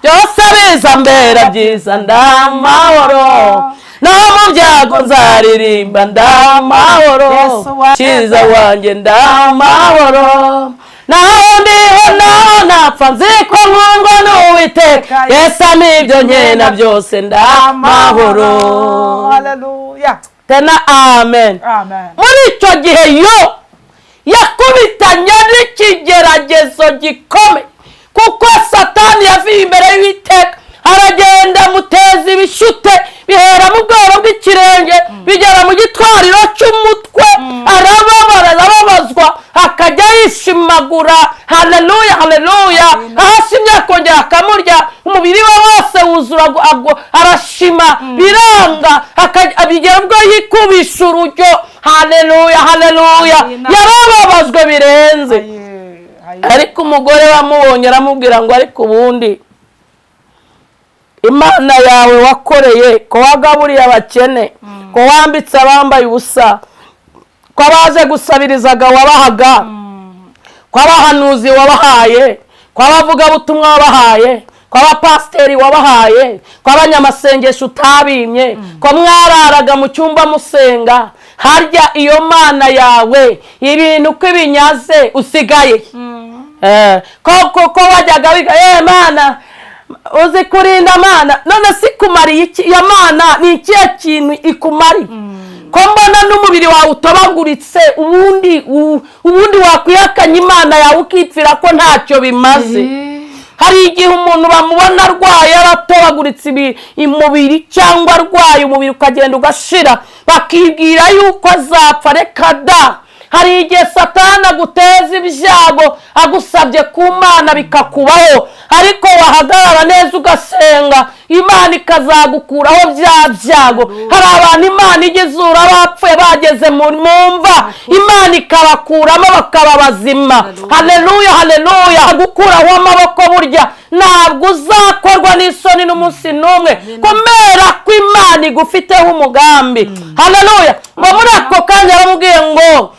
Speaker 1: byose biza mbera byiza, ndamahoro, no mu byago nzaririmba, ndamahoro."
Speaker 2: Yesu wanjye.
Speaker 1: Cyiza wanjye, ndamahoro, naho ndiho, naho napfa, nzi ko nkundwa n'Uwiteka. Yesu ampa ibyo nkena byose, ndamahoro.
Speaker 2: Haleluya.
Speaker 1: Tena amen.
Speaker 2: Amen.
Speaker 1: Muri icyo gihe yo yakubitanye n'ikigeragezo gikomeye. Kuko Satani yavuye imbere y'Uwiteka, aragenda amuteza ibishyute, bihera mu bworo bw'ikirenge bigera mu gitwariro cy'umutwe. Arababara, arababazwa, akajya yishimagura. Haleluya, haleluya! Aho ashimye akongera akamurya, umubiri we wose wuzura arashima biranga, bigera ubwo yikubisha urujyo. Haleluya, haleluya! Yarababajwe birenze. Ariko umugore wamubonye aramubwira ngo: "Ariko ubundi Imana yawe wakoreye, ko wagaburiye abakene, ko wambitse abambaye ubusa, ko abaje gusabirizaga wabahaga, ko abahanuzi wabahaye, ko abavugabutumwa wabahaye, ko abapasiteri wabahaye, ko abanyamasengesho utabimye, ko mwararaga mu cyumba musenga, harya iyo Mana yawe ibintu uko ibinyaze usigaye?" Ko wajyaga wiga, Mana uzi kurinda, Mana none si ikumariye iki? Iyo Mana ni ikihe kintu ikumariye, ko mbona n'umubiri wawe utobaguritse? Ubundi wakwihakanya Imana yawe ukipfira, ko ntacyo bimaze? Hari igihe umuntu bamubona arwaye, yaratobaguritse umubiri, cyangwa arwaye umubiri ukagenda ugashira, bakibwira yuko azapfa. Reka da! Hari igihe Satani aguteza ibyago agusabye ku Mana bikakubaho, ariko wahagarara neza ugasenga, Imana ikazagukuraho bya byago. Hari abantu Imana igizura bapfuye bageze mu mva, Imana ikabakuramo bakaba bazima. Haleluya, haleluya! Gukuraho amaboko, burya ntabwo uzakorwa n'isoni n'umunsi n'umwe, kubera ko Imana igufiteho umugambi. Haleluya! Ngo muri ako kanya aramubwiye ngo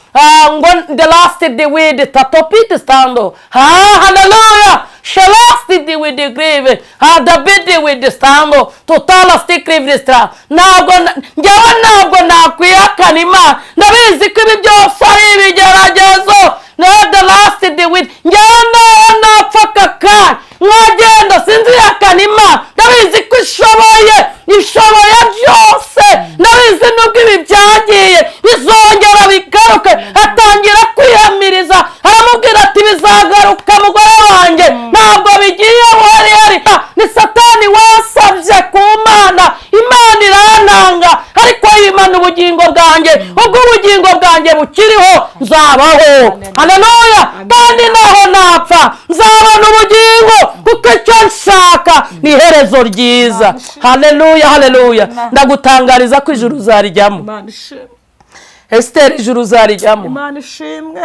Speaker 1: the last the with tatopit stando ha. Haleluya! Shelasti di with the grave ha, the bid with the stando totala stikrivistra. Ntabwo njyewe, ntabwo nakwihakana Imana. Ndabizi ko ibi byose ari ibigeragezo. No the last the with, njyewe naho napfa aka kanya nkagenda, sinzihakana Imana. Ndabizi ko ishoboye, ishoboye byose. Ndabizi nubwo ibi byagiye, bizongera bigaruke. Atangira kwihamiriza, aramubwira ati: "Bizagaruka, mugore wanjye, ntabwo bigiye buhari. Ni Satani wasabye ku Mana, Imana irantanga, ariko yimana ubugingo bwanjye. Ubwo ubugingo bwanjye bukiriho nzabaho." Haleluya! "Kandi naho napfa nzabona ubugingo, kuko icyo nshaka ni iherezo ryiza." Haleluya, haleluya! Ndagutangariza ko ijuru uzarijyamo.
Speaker 2: Imana ishimwe.
Speaker 1: Esiteri, ijuru uzarijyamo.
Speaker 2: Imana ishimwe.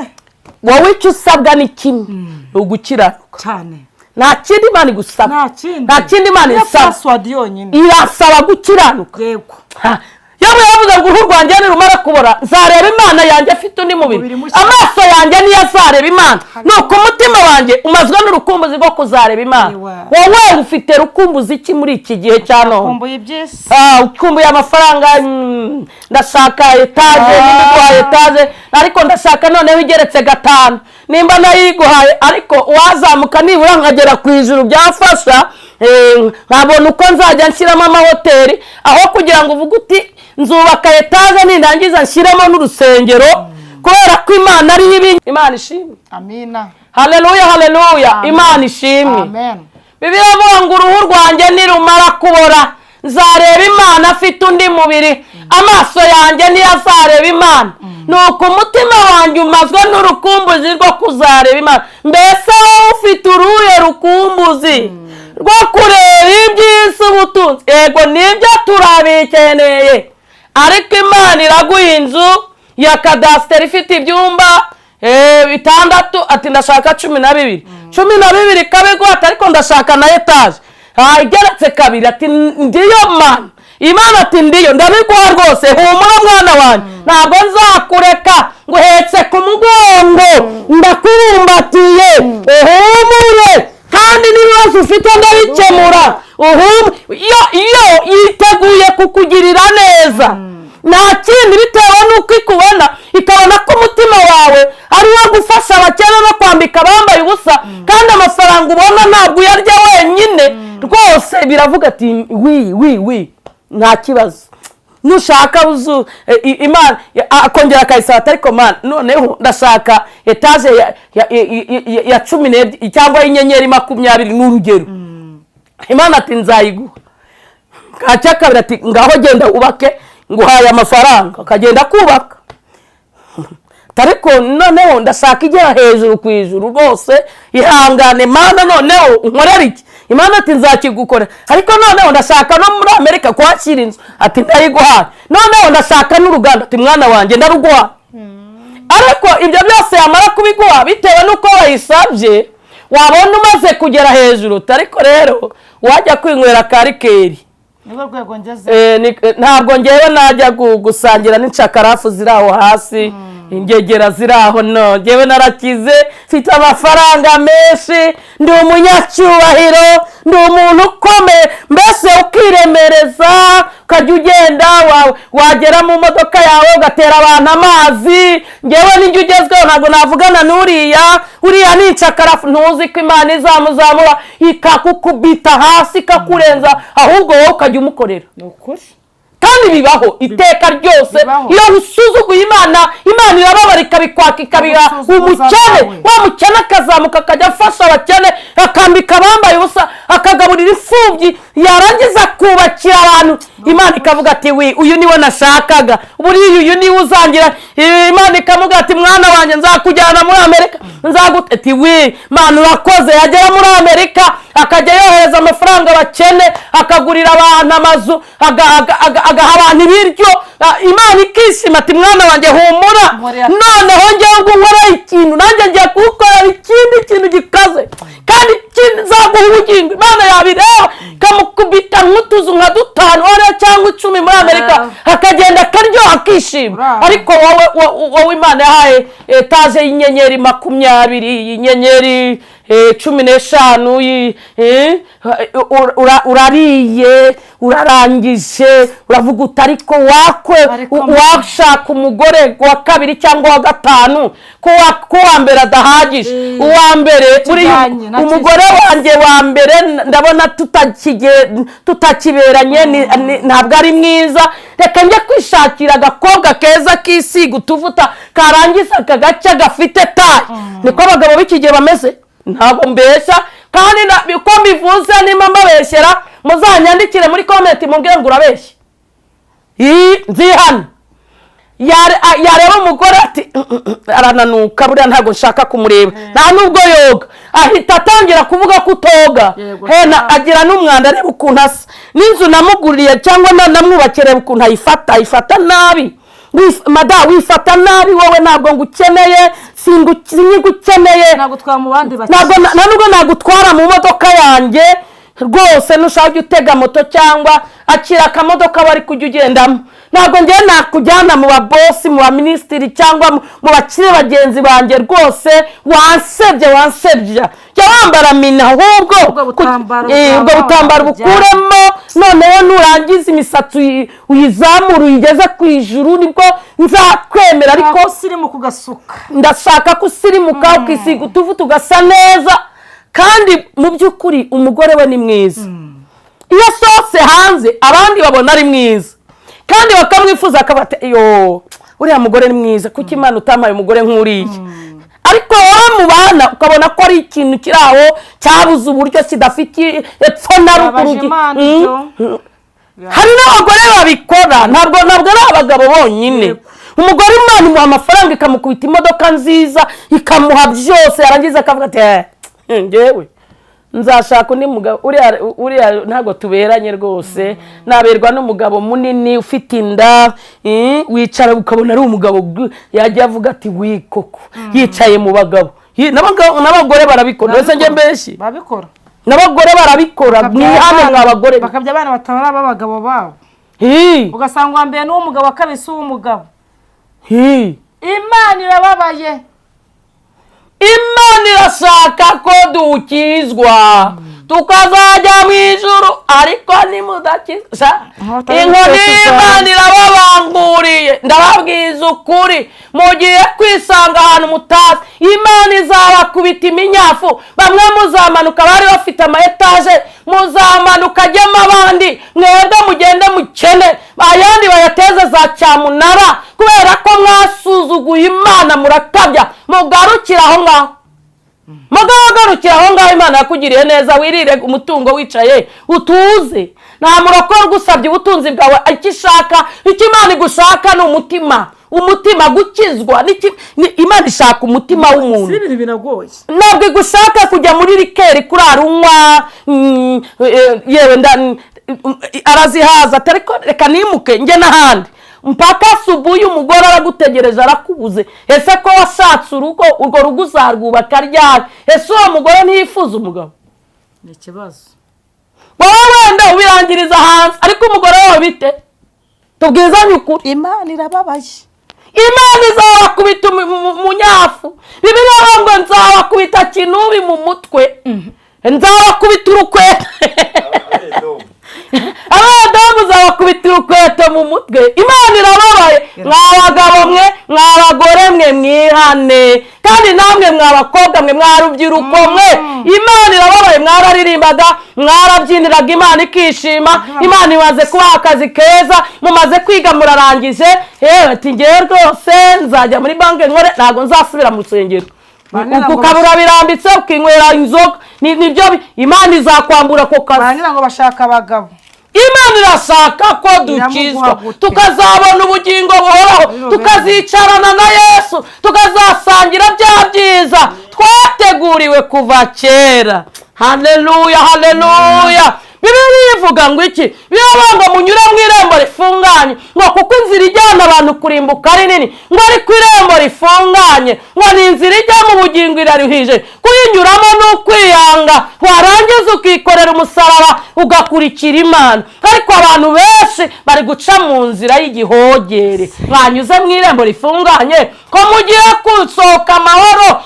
Speaker 1: Wowe icyo usabwa ni kimwe, ni ugukiranuka.
Speaker 2: Cyane.
Speaker 1: Nta kindi Imana igusaba.
Speaker 2: Nta kindi.
Speaker 1: Nta kindi Imana
Speaker 2: Niyo
Speaker 1: isaba.
Speaker 2: password yonyine.
Speaker 1: Irasaba gukiranuka.
Speaker 2: Yego.
Speaker 1: Ha. Yobu yavuze ngo: "Uruhu rwanjye nirumara kubora, nzareba Imana yanjye afite undi mubiri."
Speaker 2: Umubiri mushya.
Speaker 1: "Amaso yanjye niyo azareba Imana, nuko umutima wanjye umazwe n'urukumbuzi rwo kuzareba Imana."
Speaker 2: Ewa.
Speaker 1: Wowe ufite rukumbuzi iki muri iki gihe cya none?
Speaker 2: Kumbuye iby'isi.
Speaker 1: Ah, ukumbuye amafaranga. Ndashaka etaje. Nimba iguhaye etaje, ariko ndashaka noneho igeretse gatanu. Nimba nayo iguhaye, ariko uwazamuka nibura nkagera ku ijuru byafasha, nkabona uko nzajya nshyiramo amahoteli, aho kugira ngo uvuge uti: "Nzubaka etaje, nindangiza nshyiremo n'urusengero," kubera ko Imana ariyo ibi. Imana ishimwe.
Speaker 2: Amina.
Speaker 1: Haleluya, haleluya!
Speaker 2: Amen.
Speaker 1: Imana ishimwe.
Speaker 2: Amen.
Speaker 1: Bibiliya ivuga ngo: "Uruhu rwanjye nirumara kubora, nzareba Imana afite undi mubiri. Amaso yanjye niyo azareba Imana, nuko umutima wanjye umazwe n'urukumbuzi rwo kuzareba Imana." Mbese wowe ufite uruhe rukumbuzi rwo kureba iby'isi, ubutunzi? Yego, nibyo turabikeneye, ariko Imana iraguha inzu ya kadasiteri ifite ibyumba bitandatu, ati: "Ndashaka 12." 12 ikabiguha, ati: "Ariko ndashaka na etaje igeretse kabiri." Ati: "Ndiyo Mana." Imana ati: "Ndiyo, ndabiguha rwose. Humura mwana wanjye, ntabwo nzakureka, nguhetse ku mugongo, ndakubumbatiye, uhumure, kandi n'ibibazo ufite ndabikemura." Iyo yiteguye kukugirira neza, nta kindi, bitewe n'uko ikubona, ikabona ko umutima wawe ari uwo gufasha abakene no kwambika abambaye ubusa, kandi amafaranga ubona ntabwo uyarya wenyine rwose. Biravuga ati: "Oui, oui, oui, nta kibazo." Nushaka uzu Imana akongera akayisaba ati: "Ariko Mana, noneho ndashaka etaje ya 12 cyangwa y'inyenyeri 20," ni urugero. Imana ati: "Nzayiguha." Kacya kabiri ati: "Ngaho genda ubake, nguhaye amafaranga." Akagenda kubaka. Ariko noneho ndashaka igera hejuru ku ijuru rwose. Ihangane Mana, noneho unkorere iki? Imana ati: "Nzakigukorera." Ariko noneho ndashaka no muri Amerika kuhashyira inzu. Ati: "Ndayiguhaye." Noneho ndashaka n'uruganda. Ati: "Mwana wanjye, ndaruguhaye." Ariko ibyo byose yamara kubiguha bitewe n'uko wayisabye, wabona umaze kugera hejuru, ariko rero wajya kwinywera ka liqueur.
Speaker 2: Nibwo rwego ngeze.
Speaker 1: Ntabwo ngewe najya gusangira n'incakarafu ziri aho hasi, ingegera ziri aho. No ngewe narakize, mfite amafaranga menshi, ndi umunyacyubahiro, ndi umuntu ukomeye. Mbese ukiremereza, ukajya ugenda, wagera mu modoka yawe ugatera abantu amazi: "Ngewe n'ijya ugezweho, ntabwo navugana n'uriya, uriya ni incakarafu." Ntuzi ko Imana izamuzamura ikakukubita hasi, ikakurenza, ahubwo wowe ukajya umukorera.
Speaker 2: Ni ukuri.
Speaker 1: Kandi bibaho iteka ryose.
Speaker 2: Bibaho.
Speaker 1: Iyo usuzuguye Imana, Imana irababara, ikabikwaka, ikabiha
Speaker 2: Ikagusuzuguza
Speaker 1: umukene.
Speaker 2: nawe.
Speaker 1: Wa mukene akazamuka, akajya afasha abakene, akambika abambaye ubusa, akagaburira imfubyi, yarangiza akubakira abantu. Imana ikavuga ati: "Wi, uyu niwe nashakaga, buriya uyu niwe uzangira." Imana ikavuga ati: "Mwana wanjye, nzakujyana muri Amerika, nzagut." Ati: "Wi Mana, urakoze." Yagera muri Amerika akajya yohereza amafaranga abakene, akagurira abantu amazu, agaha abantu ibiryo. Imana ikishima ati: "Mwana wanjye, humura."
Speaker 2: Nkorera.
Speaker 1: "Noneho ngewe ngo unkorere ikintu, nanjye ngiye kugukorera ikindi kintu gikaze, kandi ikindi nzaguha ubugingo." Imana yabireba ikamukubita nk'utuzu nka dutanu hariya cyangwa 10 muri Amerika, akagenda akaryoha, akishima.
Speaker 2: Bravo.
Speaker 1: Ariko wowe Imana yahaye etaje y'inyenyeri 20, y'inyenyeri 15, urariye, urarangije, uravuga uti: "Ariko wakwe
Speaker 2: Ariko
Speaker 1: washaka umugore wa kabiri cyangwa wa gatanu, ko uwa mbere adahagije." Uwa mbere buriya
Speaker 2: Kijyanye, nta
Speaker 1: umugore wanjye wa mbere ndabona tutakiberanye, ntabwo ari mwiza, reka njye kwishakira agakobwa keza kisiga utuvuta, karangiza kagaca, gafite taille. Niko abagabo b'iki gihe bameze, ntabwo mbeshya. Kandi uko mbivuze, nimba mbabeshyera muzanyandikire muri comment mubwire ngo urabeshya. Ii, nzihana. Yareba umugore ati: "Arananuka buriya, ntabwo nshaka kumureba, nta nubwo yoga." Ahita atangira kuvuga ko utoga.
Speaker 2: Yego,
Speaker 1: hena
Speaker 2: sha.
Speaker 1: Agira n'umwanda, areba ukuntu asa, n'inzu namuguriye cyangwa namwubakiye, reba ukuntu ayifata, ayifata nabi. Mada, wifata nabi wowe, ntabwo ngukeneye, sinigukeneye.
Speaker 2: Ntabwo twaba mu bandi bakire.
Speaker 1: Ntabwo nta nubwo nagutwara mu modoka yanjye rwose. Nushaka ujya utega moto cyangwa akira akamodoka bari kujya ugendamo. Ntabwo ngewe nakujyana mu babosi, mu baminisitiri cyangwa mu bakire bagenzi banjye rwose. Wansebye, wansebya. Jya wambara mini ahubwo.
Speaker 2: Ubwo butambaro
Speaker 1: ubwo
Speaker 2: bwawe
Speaker 1: butambaro
Speaker 2: wakujyana.
Speaker 1: bukuremo, noneho nurangiza imisatsi uyizamure uyigeze ku ijuru, nibwo nzakwemera. Ariko
Speaker 2: ariko usirimu kugasuka.
Speaker 1: Ndashaka ko usirimuka, ukisiga utuvuta, ugasa neza. Kandi mu by'ukuri umugore we ni mwiza, iyo asohotse hanze abandi babona ari mwiza kandi bakamwifuza, akabata: "Yo, uriya mugore ni mwiza, kuki Imana utampaye umugore nk'uriya?" Ariko wowe mubana ukabona ko ari ikintu kiri aho cyabuze uburyo, kidafite epfo na ruguru.
Speaker 2: Babaje Imana ibyo.
Speaker 1: Hari n'abagore babikora, ntabwo ari abagabo bonyine.
Speaker 2: Yego.
Speaker 1: Umugore Imana imuha amafaranga, ikamukubita imodoka nziza, ikamuha byose, yarangiza akavuga ati: "Njyewe nzashaka undi mugabo, uriya ntabwo tuberanye rwose, naberwa n'umugabo munini ufite inda." Wicara ukabona ari umugabo yajya avuga ati: "Wi koko yicaye mu bagabo." N'abagore barabikora, mbese njye mbeshyi?
Speaker 2: Babikora.
Speaker 1: N'abagore barabikora, mwihane mwa bagore.
Speaker 2: Bakabya abana batabara b'abagabo babo.
Speaker 1: Hi,
Speaker 2: ugasanga uwa mbere ni uw'umugabo, wa kabiri si uw'umugabo.
Speaker 1: Hi.
Speaker 2: Imana irababaye.
Speaker 1: Imana irashaka ko dukizwa. Tukazajya mu ijuru, ariko nimudakizwa,
Speaker 2: Inkota
Speaker 1: inkoni
Speaker 2: y'Imana
Speaker 1: y'Imana irababanguriye. Ndababwiza ukuri, mugiye kwisanga ahantu mutazi. Imana izabakubita iminyafu. Bamwe muzamanuka, bari bafite ama étage, muzamanuka ajyemo abandi, mwebwe mugende mukene, ayandi bayateze za cyamunara, kubera ko mwasuzuguye Imana, murakabya. Mugarukire aho ngaho, mugarukire aho ngaho. Imana yakugiriye neza, wirire umutungo wicaye utuze. Nta murokore ugusabye ubutunzi bwawe. Icyo ishaka, icyo Imana igushaka ni umutima, umutima gukizwa. Imana ishaka umutima w'umuntu.
Speaker 2: Si ibintu biragoye.
Speaker 1: Ntabwo igushaka kujya muri liqueur, kurara unywa. Yewe arazihaza ati ariko reka nimuke njye n'ahandi mpaka subuye. Umugore aragutegereje, arakubuze. Ese ko washatse urugo, urwo rugo uzarwubaka ryari? Ese uwo mugore ntiyifuza umugabo?
Speaker 2: Ni ikibazo.
Speaker 1: Wowe wenda ubirangiriza hanze, ariko umugore wawe bite? Tubwizanye ukuri.
Speaker 2: Imana irababaye.
Speaker 1: Imana izabakubita munyafu. Bibiliya ngo nzabakubita kinubi mu mutwe, nzabakubita urukweto. Abadamu, nzabakubita urukweto mu mutwe. Imana irababaye. Mwa bagabo mwe, mwa bagore mwe, mwihane. Kandi namwe mwa bakobwa mwe, mwa rubyiruko mwe, Imana irababaye. Mwararirimbaga, mwarabyiniraga Imana ikishima. Imana imaze kubaha akazi keza, mumaze kwiga, murarangije. Yewe, ati ngewe rwose nzajya muri banki nkore, ntabwo nzasubira mu rusengero.
Speaker 2: Barangira ngo
Speaker 1: Ukabura birambitse, ukinywera inzoga. Nibyo Imana izakwambura ako kazi.
Speaker 2: Barangira ngo bashaka abagabo.
Speaker 1: Imana irashaka ko
Speaker 2: Iramuguha
Speaker 1: dukizwa,
Speaker 2: gute?
Speaker 1: tukazabona ubugingo buhoraho,
Speaker 2: Rero
Speaker 1: tukazicarana na Yesu, tukazasangira bya byiza twateguriwe kuva kera. Haleluya, haleluya! Bibiliya ivuga ngo iki? Biravuga ngo munyure mu irembo rifunganye, ngo kuko inzira ijyana abantu kurimbuka ari nini, ngo ariko irembo rifunganye, ngo ni inzira ijya mu bugingo, iraruhije kuyinyuramo, ni ukwiyanga, warangiza ukikorera umusaraba, ugakurikira Imana. Ariko abantu benshi bari guca mu nzira y'igihogere. Mwanyuze mu irembo rifunganye, ko mugiye gusohoka amahoro,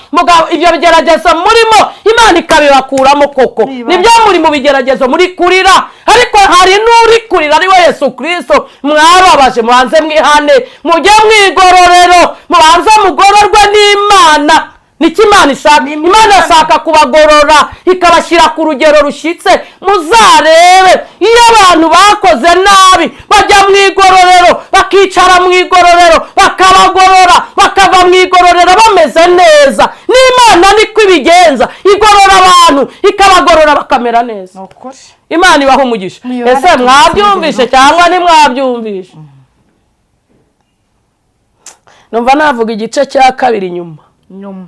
Speaker 1: ibyo bigeragezo murimo Imana ikabibakuramo koko? Nibyo, muri mu bigeragezo, muri kurira, ariko hari n'uri kurira, ari we Yesu Kirisito mwababaje. Mubanze mwihane, mujye mu igororero, mubanze mugororwe n'Imana. Nicyo Imana ishaka. Imana ishaka kubagorora, ikabashyira ku rugero rushyitse. Muzarebe, iyo abantu bakoze nabi bajya mu igororero, bakicara mu igororero, bakabagorora, bakava mu igororero bameze neza. N'Imana niko ibigenza, igorora abantu, ikabagorora bakamera neza.
Speaker 2: Ni ukuri.
Speaker 1: Imana ibaha umugisha.
Speaker 2: Niyo
Speaker 1: Ese
Speaker 2: hano
Speaker 1: mwabyumvishe cyangwa ntimwabyumvishe? Numva navuga igice cya kabiri nyuma.
Speaker 2: Nyuma.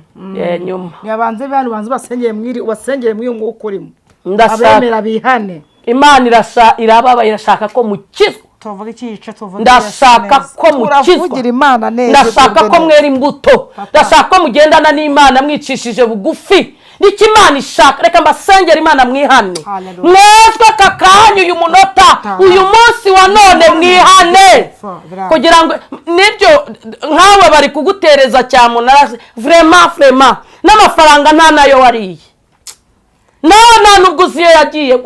Speaker 1: Nyuma.
Speaker 2: Yabanze bantu banze basengeye mwiri, ubasengeye mw'iyo mwuka urimo.
Speaker 1: Ndashaka
Speaker 2: Abemera bihane.
Speaker 1: Imana irababaye, irashaka ko mukizwa.
Speaker 2: Tuvuga iki gice, tuvuga
Speaker 1: Ndashaka ko mukizwa.
Speaker 2: Turavugira Imana neza.
Speaker 1: Ndashaka ko
Speaker 2: Tugende.
Speaker 1: mwera imbuto. Ndashaka ko mugendana n'Imana mwicishije bugufi. Nicyo Imana ishaka. Reka mbasengera Imana, mwihane.
Speaker 2: Hallelujah.
Speaker 1: Mwezwe aka kanya, uyu munota, uyu munsi wa none, mwihane. Kugira ngo nibyo nkawe bari kugutereza cyamunara, vraiment, vraiment, n'amafaranga nta nayo wariye, nawe nta nubwo uzi iyo yagiye.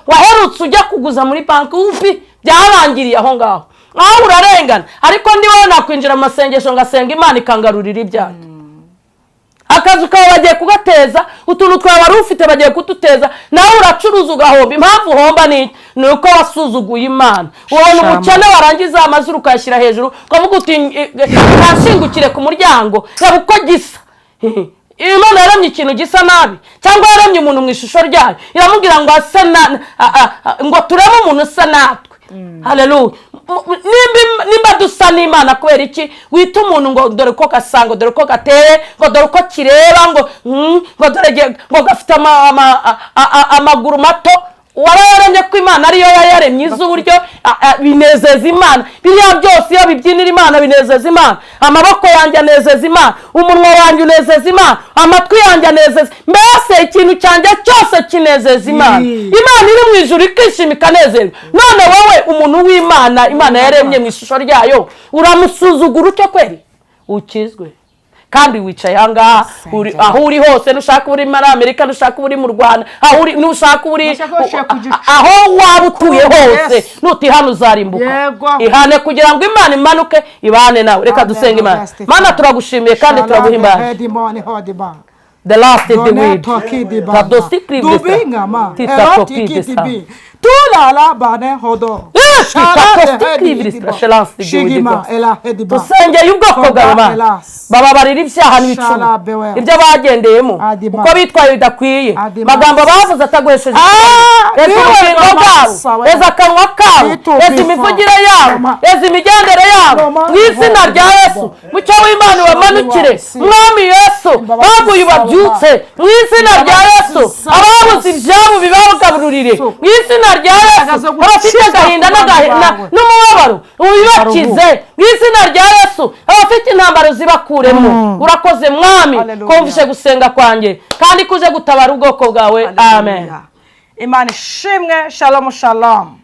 Speaker 1: Waherutse ujya kuguza muri banki, ufi byarangiriye aho ngaho, aho urarengana. Ariko ndi wowe, nakwinjira mu masengesho, ngasenga Imana ikangarurira ibyanjye. Akazu kawe bagiye kugateza, utuntu twawe wari ufite bagiye kuduteza, nawe uracuruza ugahomba. Impamvu uhomba ni iki? Ni uko wasuzuguye Imana. Ubona umukene, warangiza amazuru ukayashyira hejuru, ukavuga uti "Nashingukire ku muryango, reba uko gisa." Imana yaremye ikintu gisa nabi? Cyangwa yaremye umuntu mu ishusho ryayo, iramubwira ngo ase na ngo turebe umuntu usa natwe. Haleluya! Nimba dusa n'Imana, kubera iki wita umuntu ngo dore uko gasa, ngo dore uko gateye, ngo dore uko kireba, ngo dore ngo gafite amaguru mato? Uwaba yaremye ko Imana ariyo yayaremye izi uburyo binezeza Imana. Biriya byose iyo bibyinira Imana, binezeza Imana. Amaboko yanjye anezeza Imana, umunwa wanjye unezeza Imana, amatwi yanjye anezeza, mbese ikintu cyanjye cyose kinezeza Imana. Imana iri mu ijuru ikishima, ikanezerwa. None wowe, umuntu w'Imana, Imana yaremye mu ishusho ryayo, uramusuzugura utyo kweri? Ukizwe. Kandi wicaye ahangaha, aho uri hose, nushaka uri muri Amerika, nushaka uri mu Rwanda, aho uri, nushaka uri
Speaker 2: Nushaka wicaye ku gicu.
Speaker 1: aho waba utuye hose,
Speaker 2: Yesu.
Speaker 1: nutihana uzarimbuka. Ihane kugira ngo Imana imanuke ibane nawe. Reka
Speaker 2: Amen.
Speaker 1: dusenga Imana.
Speaker 2: Amen.
Speaker 1: Mana, turagushimiye kandi turaguhimbaje. The last is the weed. Tadosi krivista. Tita kopidisa. Eh, tita kosti krivista. Dusengeye ubwoko bwawe, Mana, bababarira ibyaha n'ibicumuro, ibyo bagendeyemo, uko bitwaye bidakwiye, amagambo bavuze ataguhesheje. Eza ubugingo bwabo, eza akanwa kabo, eza imivugire yabo, eza imigendere yabo, mu izina rya Yesu. Mucyo w'Imana ubamanukire, Mwami Yesu. Baguye ubabyutse mu izina rya Yesu. Ababuze ibyabo bibagaburire mu izina rya Yesu. Abafite agahinda n'umubabaro ubibakize mu izina rya Yesu. Abafite intambaro zibakuremo. Urakoze, Mwami,
Speaker 2: Hallelujah.
Speaker 1: kumvishe gusenga kwanjye kandi kuze gutabara ubwoko bwawe. Amen.
Speaker 2: Imana ishimwe. Shalom, shalom.